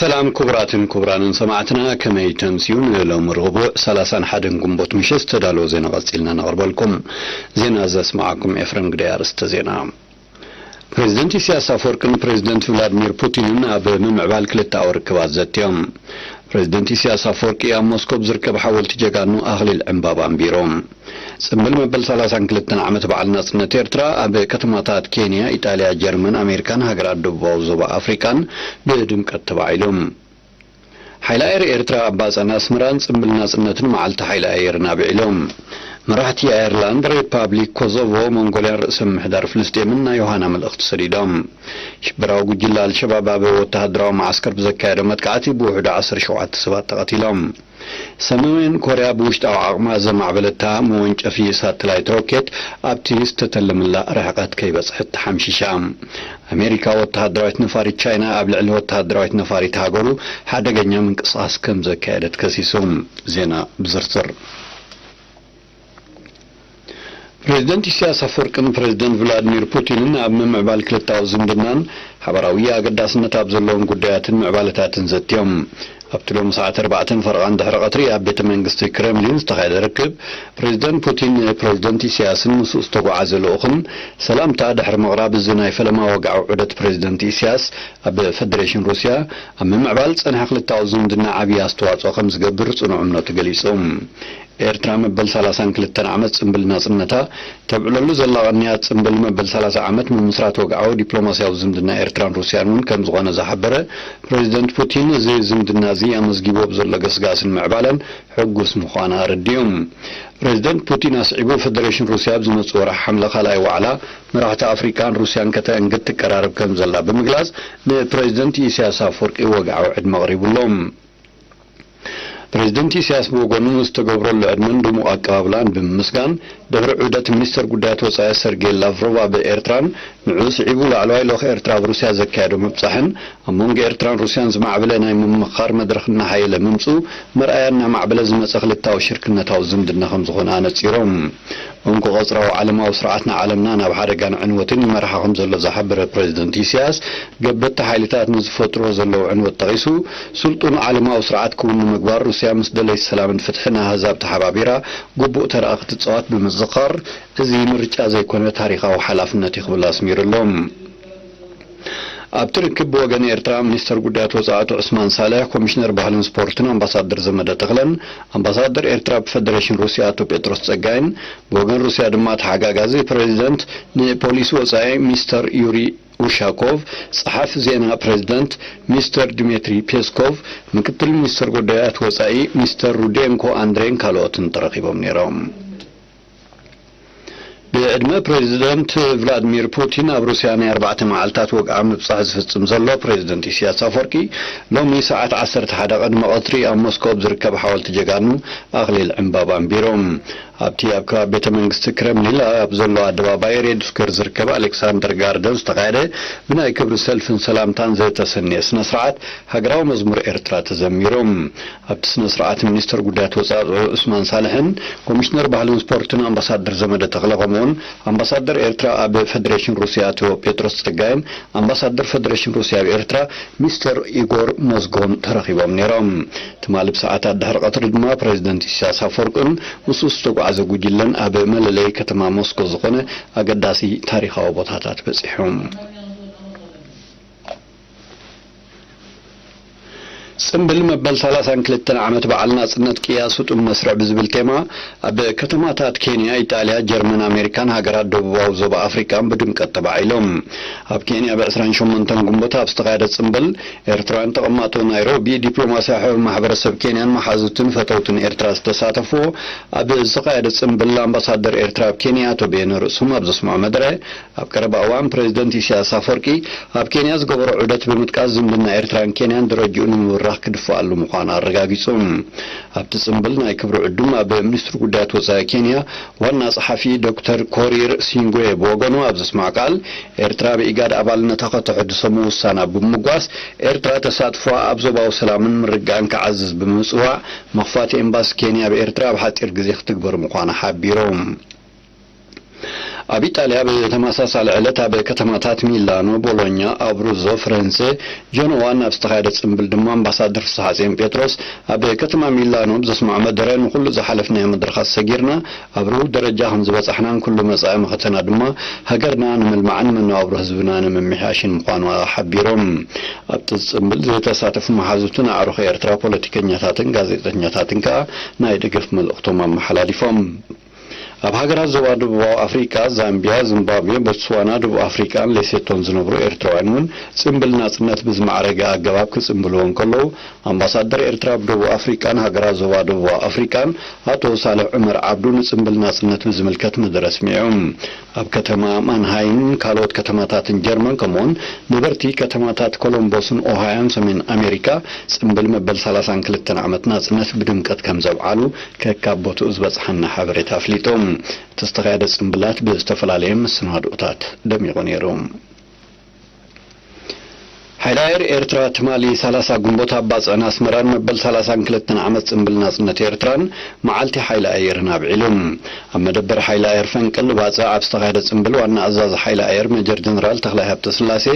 ሰላም ክቡራትን ክቡራንን ሰማዕትና፣ ከመይ ተምስዩ? ንሎሚ ረቡዕ ሰላሳን ሓደን ግንቦት ምሸት ዝተዳለወ ዜና ቀጺልና ነቕርበልኩም። ዜና ዘስማዓኩም ኤፍረም ግደይ። ኣርእስተ ዜና። ፕሬዚደንት ኢሳያስ ኣፈወርቅን ፕሬዚደንት ቭላድሚር ፑቲንን ኣብ ምምዕባል ክልተኣዊ ርክባት ዘትዮም። ፕሬዚደንት ኢሳያስ ኣፈወርቂ ኣብ ሞስኮ ብዝርከብ ሓወልቲ ጀጋኑ ኣኽሊል ዕምባባ ኣንቢሮም። ጽምብል መበል ሰላሳን ክልተን ዓመት በዓል ናጽነት ኤርትራ ኣብ ከተማታት ኬንያ፣ ኢጣልያ፣ ጀርመን፣ ኣሜሪካን ሃገራት ደቡባዊ ዞባ ኣፍሪቃን ብድምቀት ተባዒሉ። ሓይሊ ኣየር ኤርትራ ኣብ ባጽዕን ኣስመራን ጽምብል ናጽነትን መዓልቲ ሓይሊ ኣየርን ኣብዒሎም። መራሕቲ ኣየርላንድ፣ ሪፓብሊክ ኮሶቮ፣ ሞንጎልያን ርእሰ ምምሕዳር ፍልስጤምን ናይ ዮሃና መልእኽቲ ሰዲዶም። ሽበራዊ ጉጅለ ኣልሸባብ ኣብ ወተሃደራዊ መዓስከር ብዘካየዶ መጥቃዕቲ ብውሕዱ ዓሰርተ ሸውዓተ ሰባት ተቐቲሎም። ሰሜን ኮርያ ብውሽጣዊ ዓቕማ ዘማዕበለታ መወንጨፊ ሳተላይት ሮኬት ኣብቲ ዝተተለመላ ርሕቀት ከይበጽሐት ተሓምሺሻ። ኣሜሪካ ወተሃደራዊት ነፋሪት ቻይና ኣብ ልዕሊ ወተሃደራዊት ነፋሪት ሃገሩ ሓደገኛ ምንቅስቓስ ከም ዘካየደት ከሲሱ። ዜና ብዝርዝር። ፕሬዚደንት ኢሳያስ ኣፈወርቅን ፕሬዚደንት ቭላድሚር ፑቲንን ኣብ ምምዕባል ክልተኣዊ ዝምድናን ሓባራዊ ኣገዳስነት ኣብ ዘለዎም ጉዳያትን ምዕባለታትን ዘትዮም። ኣብቲ ሎሚ ሰዓት ኣርባዕተን ፈረቓን ድሕሪ ቀትሪ ኣብ ቤተ መንግስቲ ክሬምሊን ዝተኻየደ ርክብ፣ ፕሬዚደንት ፑቲን ንፕሬዚደንት ኢሳያስን ምስኡ ዝተጓዓዘ ልኡኽን ሰላምታ ድሕሪ ምቕራብ፣ እዚ ናይ ፈለማ ወግዓዊ ዑደት ፕሬዚደንት ኢሳያስ ኣብ ፈደሬሽን ሩስያ ኣብ ምምዕባል ጸንሐ ክልተኣዊ ዝምድና ዓብዪ ኣስተዋጽኦ ከም ዝገብር ጽኑዕ እምነቱ ገሊጹ። ኤርትራ መበል ሰላሳን ክልተን ዓመት ጽምብል ናጽነታ ተብዕለሉ ዘላ ቅንያት ጽምብል መበል ሰላሳ ዓመት ምምስራት ወግዓዊ ዲፕሎማስያዊ ዝምድና ኤርትራን ሩስያን እውን ከም ዝኾነ ዝሓበረ ፕሬዚደንት ፑቲን፣ እዚ ዝምድና እዚ ኣመዝጊቦ ብዘሎ ገስጋስን ምዕባለን ሕጉስ ምዃና ኣረዲኡ። ፕሬዚደንት ፑቲን ኣስዒቡ፣ ፈደሬሽን ሩስያ ኣብ ዝመጽእ ወርሒ ሓምለ ካልኣይ ዋዕላ መራሕቲ ኣፍሪቃን ሩስያን ከተአንግድ ትቀራረብ ከም ዘላ ብምግላጽ፣ ንፕሬዚደንት ኢሳያስ ኣፈወርቂ ወግዓዊ ዕድመ ኣቕሪቡሎም። ፕሬዚደንት ኢሳያስ ብወገኑ ንዝተገብረሉ ዕድመን ድሙቕ ኣቀባብላን ብምምስጋን፣ ድሕሪ ዑደት ሚኒስተር ጉዳያት ወጻኢ ሰርጌይ ላቭሮቭ ኣብ ኤርትራን ንዕኡ ስዒቡ ላዕለዋይ ልኡኽ ኤርትራ ኣብ ሩስያ ዘካየዶ ምብጻሕን፣ ኣብ መንጎ ኤርትራን ሩስያን ዝማዕበለ ናይ ምምኽኻር መድረኽ እናሓየለ ምምጽኡ መርኣያ እናማዕበለ ዝመጸ ክልታዊ ሽርክነታዊ ዝምድና ከም ዝኾነ ኣነጺሮም። እንኮ ቀጽራዊ ዓለማዊ ስርዓት ንዓለምና ናብ ሓደጋን ዕንወትን ይመርሓ ከም ዘሎ ዝሓበረ ፕሬዚደንት ኢሳያስ፣ ገበቲ ሓይልታት ንዝፈጥርዎ ዘለዉ ዕንወት ጠቒሱ፣ ስልጡን ዓለማዊ ስርዓት ክውን ንምግባር ሩስያ ምስ ደለይቲ ሰላምን ፍትሕን ኣህዛብ ተሓባቢራ ግቡእ ተራኣ ክትጻወት ብምዝኻር፣ እዚ ምርጫ ዘይኮነ ታሪኻዊ ሓላፍነት እዩ ክብል ኣስሚሩሎም። ኣብቲ ርክብ ብወገን ኤርትራ ሚኒስተር ጉዳያት ወጻኢ ኣቶ ዑስማን ሳልሕ፣ ኮሚሽነር ባህልን ስፖርትን ኣምባሳደር ዘመደ ተኽለን ኣምባሳደር ኤርትራ ብፈደሬሽን ሩስያ ኣቶ ጴጥሮስ ጸጋይን ብወገን ሩስያ ድማ ተሓጋጋዚ ፕሬዚደንት ንፖሊሲ ወጻኢ ሚስተር ዩሪ ኡሻኮቭ፣ ጸሓፊ ዜና ፕሬዚደንት ሚስተር ዲሜትሪ ፔስኮቭ፣ ምክትል ሚኒስተር ጉዳያት ወጻኢ ሚስተር ሩዴንኮ ኣንድሬን ካልኦትን ተረኺቦም ነይሮም። ብዕድመ ፕሬዚደንት ቭላድሚር ፑቲን ኣብ ሩስያ ናይ ኣርባዕተ መዓልታት ወግዓዊ ምብጻሕ ዝፍጽም ዘሎ ፕሬዚደንት ኢሳያስ ኣፈወርቂ፣ ሎሚ ሰዓት ዓሰርተ ሓደ ቅድሚ ቀትሪ ኣብ ሞስኮ ኣብ ዝርከብ ሓወልቲ ጀጋኑ ኣኽሊል ዕምባባ ኣንቢሮም። ኣብቲ ኣብ ከባቢ ቤተ መንግስቲ ክረምሊን ኣብ ዘሎ ኣደባባይ ሬድ ስኩዌር ዝርከብ ኣሌክሳንደር ጋርደን ዝተኻየደ ብናይ ክብሪ ሰልፍን ሰላምታን ዝተሰነየ ስነ ስርዓት፣ ሃገራዊ መዝሙር ኤርትራ ተዘሚሩ። ኣብቲ ስነ ስርዓት ሚኒስተር ጉዳያት ወጻኢ ዑስማን ሳልሕን ኮሚሽነር ባህልን ስፖርትን ኣምባሳደር ዘመደ ተኽለ፣ ከምኡውን ኣምባሳደር ኤርትራ ኣብ ፈደሬሽን ሩስያ ኣቶ ጴጥሮስ ጸጋይን ኣምባሳደር ፈደሬሽን ሩስያ ኣብ ኤርትራ ሚስተር ኢጎር ሞዝጎን ተረኺቦም ነይሮም። ትማሊ ብሰዓታት ድሕሪ ቀትሪ ድማ ፕሬዚደንት ኢሳያስ ኣፈወርቅን ምስኡ ዝተጓዓዘ ጉጅለን ኣብ መለለዪ ከተማ ሞስኮ ዝኾነ ኣገዳሲ ታሪኻዊ ቦታታት በጺሖም። ጽምብል መበል ሰላሳን ክልተን ዓመት በዓል ናጽነት ቅያ ስጡም መስርዕ ብዝብል ቴማ ኣብ ከተማታት ኬንያ፣ ኢጣልያ፣ ጀርመን፣ ኣሜሪካን ሃገራት ደቡባዊ ዞባ ኣፍሪቃን ብድምቀት ተባዒሎም። ኣብ ኬንያ ብ ዕስራን ሸሞንተን ግንቦት ኣብ ዝተኻየደ ጽምብል፣ ኤርትራውያን ተቐማጦ ናይሮቢ፣ ዲፕሎማስያዊ ማሕበረሰብ ኬንያን መሓዙትን ፈተውትን ኤርትራ ዝተሳተፍዎ፣ ኣብ ዝተኻየደ ጽምብል ኣምባሳደር ኤርትራ ኣብ ኬንያ ኣቶ በየነ ርእሶም ኣብ ዘስምዖ መደረ፣ ኣብ ቀረባ እዋን ፕሬዚደንት ኢሳያስ ኣፈወርቂ ኣብ ኬንያ ዝገበሮ ዑደት ብምጥቃስ፣ ዝምድና ኤርትራን ኬንያን ደረጅኡ ንምብራኽ ክድፋኣሉ ምዃኑ ኣረጋጊጹ። ኣብቲ ጽምብል ናይ ክብሪ ዕዱም ኣብ ሚኒስትሪ ጉዳያት ወጻኢ ኬንያ ዋና ጸሓፊ ዶክተር ኮሪር ሲንጉዌ ብወገኑ ኣብ ዘስምዖ ቃል፣ ኤርትራ ብኢጋድ ኣባልነታ ከተሐድሶ ምውሳና ብምምጓስ፣ ኤርትራ ተሳትፎኣ ኣብ ዞባዊ ሰላምን ምርግጋእን ክዓዝዝ ብምጽዋዕ፣ መኽፋቲ ኤምባሲ ኬንያ ኣብ ኤርትራ ኣብ ሓጺር ግዜ ክትግበር ምዃና ሓቢሩ። ኣብ ኢጣልያ ብተመሳሳሊ ዕለት ኣብ ከተማታት ሚላኖ፣ ቦሎኛ፣ ኣብሩዞ፣ ፍረንሴ፣ ጀኖዋ ናብ ዝተኻየደ ጽምብል ድማ ኣምባሳደር ፍስሓጽዮን ጴጥሮስ ኣብ ከተማ ሚላኖ ብዘስምዖ መደረ፣ ንኹሉ ዝሓለፍናዮ መድረኻት ሰጊርና ኣብ ርሁው ደረጃ ከም ዝበጻሕናን ኩሉ መጻኢ መኸተና ድማ ሃገርና ንምልማዕን መነባብሮ ህዝብና ንምምሕያሽን ምዃኑ ሓቢሮም። ኣብቲ ጽምብል ዝተሳተፉ መሓዙትን ኣዕሩኽ ኤርትራ ፖለቲከኛታትን ጋዜጠኛታትን ከኣ ናይ ደገፍ መልእኽቶም ኣመሓላሊፎም። ኣብ ሃገራት ዞባ ደቡባዊ ኣፍሪቃ፣ ዛምቢያ፣ ዚምባብዌ፣ ቦትስዋና፣ ደቡብ ኣፍሪቃን ሌሴቶን ዝነብሩ ኤርትራውያን እውን ጽምብል ናጽነት ብዝማዕረገ ኣገባብ ክጽምብልዎ እንከለዉ፣ ኣምባሳደር ኤርትራ ኣብ ደቡብ ኣፍሪቃን ሃገራት ዞባ ደቡባዊ ኣፍሪቃን ኣቶ ሳልሕ ዑመር ዓብዱ ንጽምብል ናጽነት ብዝምልከት መደረ ኣስሚዖም። ኣብ ከተማ ማንሃይምን ካልኦት ከተማታትን ጀርመን፣ ከምኡውን ነበርቲ ከተማታት ኮሎምቦስን ኦሃዮን ሰሜን ኣሜሪካ፣ ጽምብል መበል ሰላሳን ክልተን ዓመት ናጽነት ብድምቀት ከም ዘብዓሉ ከካብ ቦትኡ ዝበጽሓና ሓበሬታ ኣፍሊጡ። እቲ ዝተኻየደ ጽምብላት ብዝተፈላለየ መሰናድኦታት ደሚቑ ነይሩ። ሓይሊ ኣየር ኤርትራ ትማሊ ሰላሳ ግንቦት ኣብ ባጽዕን ኣስመራን መበል ሰላሳን ክልተን ዓመት ጽምብል ናጽነት ኤርትራን መዓልቲ ሓይሊ ኣየርን ኣብዒሉ። ኣብ መደበር ሓይሊ ኣየር ፈንቅል ባጽዕ ኣብ ዝተኻየደ ጽምብል ዋና ኣዛዚ ሓይሊ ኣየር ሜጀር ጀነራል ተኽላይ ሃብተስላሴ፣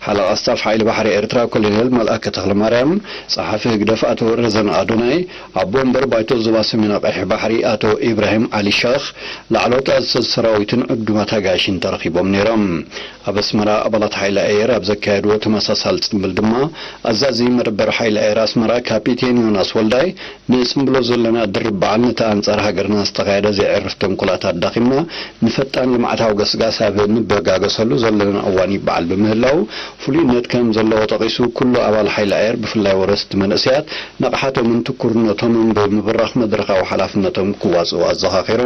ሓለቓ ስታፍ ሓይሊ ባሕሪ ኤርትራ ኮሎኔል መልኣከ ተኽለማርያም፣ ጸሓፊ ህግደፍ ኣቶ ረዘን ኣዶናይ፣ ኣቦ ወንበር ባይቶ ዞባ ሰሜን ቀይሕ ባሕሪ ኣቶ ኢብራሂም ዓሊ ሻኽ፣ ላዕለዎት ኣዘዝቲ ሰራዊትን ዕዱማት ኣጋይሽን ተረኺቦም ነይሮም። ኣብ ኣስመራ ኣባላት ሓይሊ ኣየር ኣብ ዘካየድዎ ተመሳሳሊ ጽምብል ድማ፣ ኣዛዚ መደበር ሓይሊ ኣየር ኣስመራ ካፒቴን ዮናስ ወልዳይ፣ "ንጽምብሎ ዘለና ድርብ በዓል፣ ነቲ ኣንጻር ሃገርና ዝተኻየደ ዘየዕርፍ ተንኮላት ኣዳኺምና፣ ንፈጣን ልምዓታዊ ገስጋስ ኣብ ንበጋገሰሉ ዘለና እዋን ይበዓል ብምህላዉ፣ ፍሉይነት ከም ዘለዎ ጠቒሱ፣ ኩሉ ኣባል ሓይሊ ኣየር፣ ብፍላይ ወረስቲ መንእሰያት፣ ንቕሓቶምን ትኩርነቶምን ብምብራኽ መድረኻዊ ሓላፍነቶም ክዋጽኡ ኣዘኻኺሩ።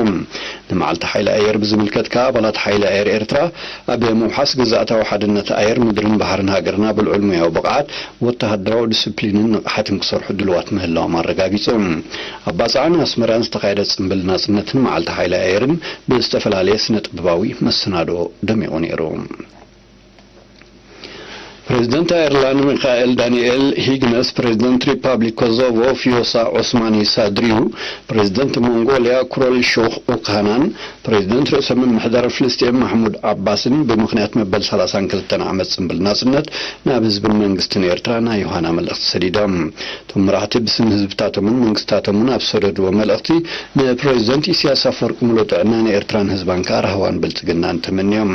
ንመዓልቲ ሓይሊ ኣየር ብዝምልከት ከኣ፣ ኣባላት ሓይሊ ኣየር ኤርትራ ኣብ ምውሓስ ግዝኣታዊ ሓድነት ኣየር፣ ምድርን ባሕርን ሃገርና ብልዑል ሞያዊ ብቕዓት፣ ወተሃደራዊ ዲስፕሊንን ንቕሓትን ክሰርሑ ድልዋት ምህላዎም ኣረጋጊጹ። ኣብ ባጽዕን ኣስመራን ዝተኻየደ ጽምብል ናጽነትን መዓልቲ ሓይሊ ኣየርን ብዝተፈላለየ ስነ-ጥበባዊ መሰናድኦ ደሚቑ ነይሩ። ፕሬዚደንት ኣየርላንድ ሚካኤል ዳንኤል ሂግነስ፣ ፕሬዚደንት ሪፓብሊክ ኮሶቮ ፊዮሳ ዖስማኒ ሳድሪዩ፣ ፕሬዚደንት ሞንጎልያ ክሮል ሾህ ኦካናን ፕሬዚደንት ርእሰ ምምሕዳር ፍልስጤም ማሕሙድ ዓባስን ብምኽንያት መበል ሰላሳን ክልተን ዓመት ጽምብል ናጽነት ናብ ህዝብን መንግስትን ኤርትራ ናይ ዮሃና መልእኽቲ ሰዲዶም። እቶም መራሕቲ ብስም ህዝብታቶምን መንግስታቶምን ኣብ ዝሰደድዎ መልእኽቲ፣ ንፕሬዚደንት ኢሳያስ ኣፈወርቂ ሙሉእ ጥዕና፣ ንኤርትራን ህዝባን ከኣ ራህዋን ብልጽግናን ተመንዮም።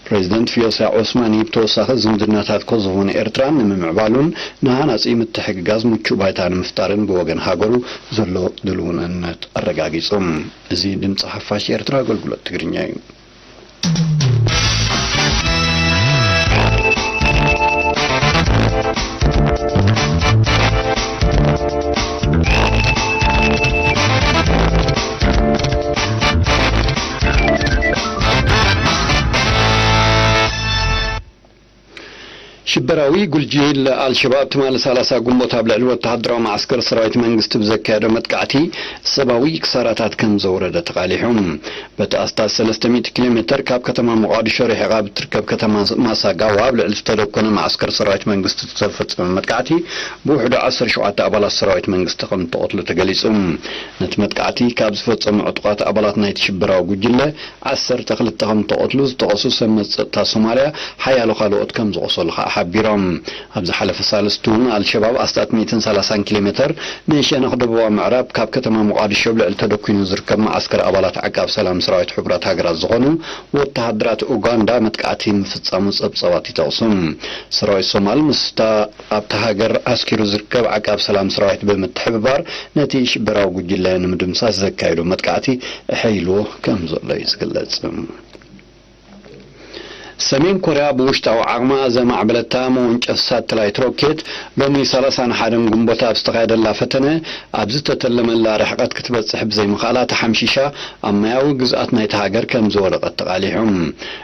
ፕሬዚደንት ፊዮሳ ዖስማኒ ብተወሳኺ ዝምድናታት ኮሶቮን ኤርትራን ንምምዕባሉን ንሃናጺ ምትሕግጋዝ ምቹእ ባይታ ንምፍጣርን ብወገን ሃገሩ ዘሎ ድልውነት ኣረጋጊጹ። እዚ ድምጺ ሓፋሽ ኤርትራ ኣገልግሎት ትግርኛ እዩ። ሽበራዊ ጉጅለ ኣልሸባብ ትማሊ ሰላሳ ግንቦት ኣብ ልዕሊ ወተሃደራዊ መዓስከር ሰራዊት መንግስቲ ብዘካየዶ መጥቃዕቲ ሰብኣዊ ክሳራታት ከም ዘውረደ ተቓሊሑ። በቲ ኣስታት ሰለስተ ሚእቲ ኪሎ ሜተር ካብ ከተማ ሞቓዲሾ ርሒቓ ኣብ እትርከብ ከተማ ማሳጋዋ ኣብ ልዕሊ ዝተደኮነ መዓስከር ሰራዊት መንግስቲ ዝተፈጸመ መጥቃዕቲ ብውሕዱ ዓሰርተ ሸውዓተ ኣባላት ሰራዊት መንግስቲ ከም እተቐትሉ ተገሊጹ። ነቲ መጥቃዕቲ ካብ ዝፈጸሙ ዕጡቓት ኣባላት ናይቲ ሽበራዊ ጉጅለ ዓሰርተ ክልተ ከም እተቐትሉ ዝጠቐሱ ሰብ መዚ ጸጥታ ሶማልያ፣ ሓያሎ ካልኦት ከም ዝቖሰሉ ከኣ ሓቢሮም። ኣብ ዝሓለፈ ሳልስቲ እውን ኣልሸባብ ኣስታት ሚእትን ሰላሳን ኪሎ ሜተር ንሸነኽ ደቡባዊ ምዕራብ ካብ ከተማ ሞቓዲሾ ኣብ ልዕሊ ተደኲኑ ዝርከብ መዓስከር ኣባላት ዓቃብ ሰላም ሰራዊት ሕቡራት ሃገራት ዝኾኑ ወተሃደራት ኡጋንዳ መጥቃዕቲ ምፍጻሙ ጸብጻባት ይጠቕሱ። ሰራዊት ሶማል ምስታ ኣብታ ሃገር ኣስኪሩ ዝርከብ ዓቃብ ሰላም ሰራዊት ብምትሕብባር ነቲ ሽበራዊ ጉጅለ ንምድምሳስ ዘካየዶ መጥቃዕቲ ኣሐይልዎ ከም ዘሎ እዩ ዝግለጽ። ሰሜን ኮርያ ብውሽጣዊ ዓቕማ ዘማዕበለታ መወንጨፍ ሳተላይት ሮኬት ሎሚ ሰላሳን ሓደን ግንቦት ኣብ ዝተኻየደላ ፈተነ ኣብ ዝተተለመላ ርሕቀት ክትበጽሕ ብዘይምኽኣላ ተሓምሺሻ ኣብ ማያዊ ግዝኣት ናይቲ ሃገር ከም ዝወደቐት ተቓሊሑ።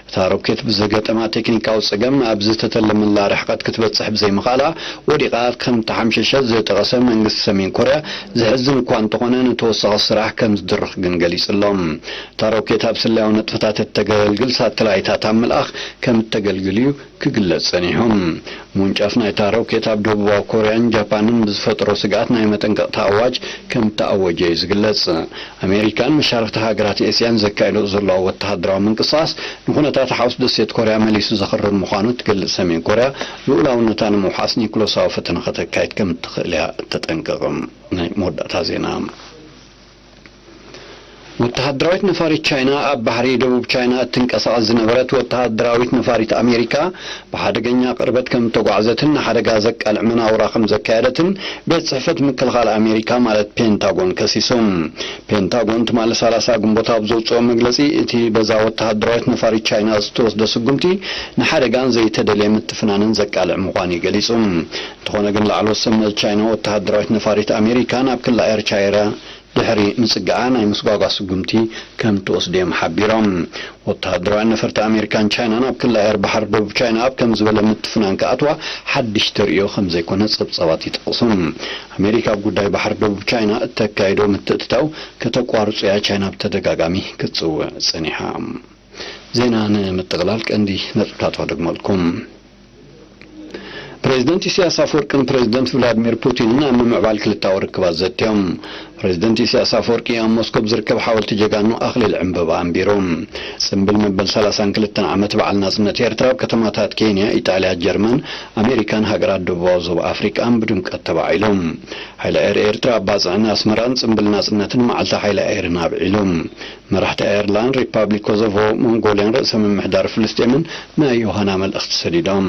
እታ ሮኬት ብዝገጠማ ቴክኒካዊ ጸገም ኣብ ዝተተለመላ ርሕቀት ክትበጽሕ ብዘይምኽኣላ ወዲቓ ከም ተሓምሸሸት ዝጠቐሰ መንግስቲ ሰሜን ኮርያ፣ ዘሕዝን እኳ እንተኾነ፣ ንተወሳኺ ስራሕ ከም ዝድርኽ ግን ገሊጹ ኣሎ። እታ ሮኬት ኣብ ስለያዊ ንጥፈታት እተገልግል ሳተላይታት ኣብ ምልኣኽ ከም እተገልግል እዩ ክግለጽ ጸኒሑ። ምውንጫፍ ናይታ ሮኬት ኣብ ደቡባዊ ኮርያን ጃፓንን ብዝፈጠሮ ስግኣት ናይ መጠንቀቕታ ኣዋጅ ከም እተኣወጀ እዩ ዝግለጽ። ኣሜሪካን መሻርኽቲ ሃገራት ኤስያን ዘካየድኦ ዘለዋ ወተሃደራዊ ምንቅስቓስ ንኹነታት ሓውስ ደሴት ኮርያ መሊሱ ዘኽርር ምዃኑ እትገልጽ ሰሜን ኮርያ፣ ልኡላውነታ ንምውሓስ ኒኩለሳዊ ፈተነ ከተካይድ ከም እትኽእል እያ እተጠንቅቕ። ናይ መወዳእታ ዜና። ወተሃደራዊት ነፋሪት ቻይና ኣብ ባሕሪ ደቡብ ቻይና እትንቀሳቐስ ዝነበረት ወተሃደራዊት ነፋሪት ኣሜሪካ ብሓደገኛ ቅርበት ከም እተጓዕዘትን ንሓደጋ ዘቃልዕ መናውራ ከም ዘካየደትን ቤት ጽሕፈት ምክልኻል ኣሜሪካ ማለት ፔንታጎን ከሲሱ። ፔንታጎን ትማሊ ሰላሳ ግንቦት ኣብ ዘውጽኦ መግለጺ፣ እቲ በዛ ወተሃደራዊት ነፋሪት ቻይና ዝተወስደ ስጉምቲ ንሓደጋን ዘይተደልየ ምትፍናንን ዘቃልዕ ምዃኑ እዩ ገሊጹ። እንተኾነ ግን ላዕለዎት ሰብ መዚ ቻይና ወተሃደራዊት ነፋሪት ኣሜሪካ ናብ ክላ ኤር ቻይና ድሕሪ ምጽጋዓ ናይ ምስጓጓ ስጉምቲ ከም ትወስድ እዮም ሓቢሮም። ወተሃደራውያን ነፈርቲ ኣሜሪካን ቻይናን ኣብ ክላ ኤር ባሕሪ ደቡብ ቻይና ኣብ ከም ዝበለ ምትፍናን ክኣትዋ ሓድሽ ተርእዮ ከም ዘይኮነ ጸብጻባት ይጠቕሱ። ኣሜሪካ ኣብ ጉዳይ ባሕሪ ደቡብ ቻይና እተካይዶ ምትእትታው ከተቋርጾ እያ ቻይና ብተደጋጋሚ ክትጽውዕ ጸኒሓ። ዜና ንምጥቕላል ቀንዲ ነጥብታት ክደግመልኩም። ፕሬዚደንት ኢሳያስ ኣፈወርቅን ፕሬዚደንት ቭላድሚር ፑቲንን ኣብ ምምዕባል ክልታዊ ርክባት ዘትዮም። ፕሬዚደንት ኢሳያስ ኣፈወርቂ ኣብ ሞስኮ ብዝርከብ ሓወልቲ ጀጋኑ ኣኽሊል ዕምበባ ኣንቢሩ። ጽምብል መበል ሰላሳን ክልተን ዓመት በዓል ናጽነት ኤርትራ ኣብ ከተማታት ኬንያ፣ ኢጣልያ፣ ጀርመን፣ ኣሜሪካን ሃገራት ደቡባዊ ዞባ ኣፍሪቃን ብድምቀት ተባዒሉ። ሓይሊ ኣየር ኤርትራ ኣብ ባጽዕን ኣስመራን ጽምብል ናጽነትን መዓልቲ ሓይሊ ኣየርን ኣብዒሉ። መራሕቲ ኣየርላንድ፣ ሪፓብሊክ ኮሶቮ፣ ሞንጎልያን ርእሰ ምምሕዳር ፍልስጤምን ናይ ዮሃና መልእኽቲ ሰዲዶም።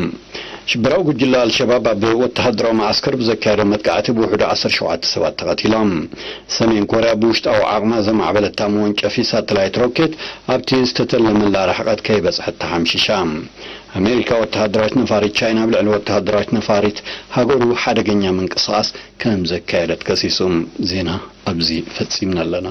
ሽበራዊ ጉጅለ ኣልሸባብ ኣብ ወተሃደራዊ መዓስከር ብዘካየዶ መጥቃዕቲ ብውሕዱ ዓሰርተ ሸውዓተ ሰባት ተቐቲሎም። ሰሜን ኮርያ ብውሽጣዊ ዓቕማ ዘማዕበለታ መወንጨፊ ሳተላይት ሮኬት ኣብቲ ዝተተለመላ ርሕቀት ከይበጽሐት ተሓምሺሻ። ኣሜሪካ ወተሃደራዊት ነፋሪት ቻይና ኣብ ልዕሊ ወተሃደራዊት ነፋሪት ሃገሩ ሓደገኛ ምንቅስቓስ ከም ዘካየደት ከሲሱ። ዜና ኣብዚ ፈጺምና ኣለና።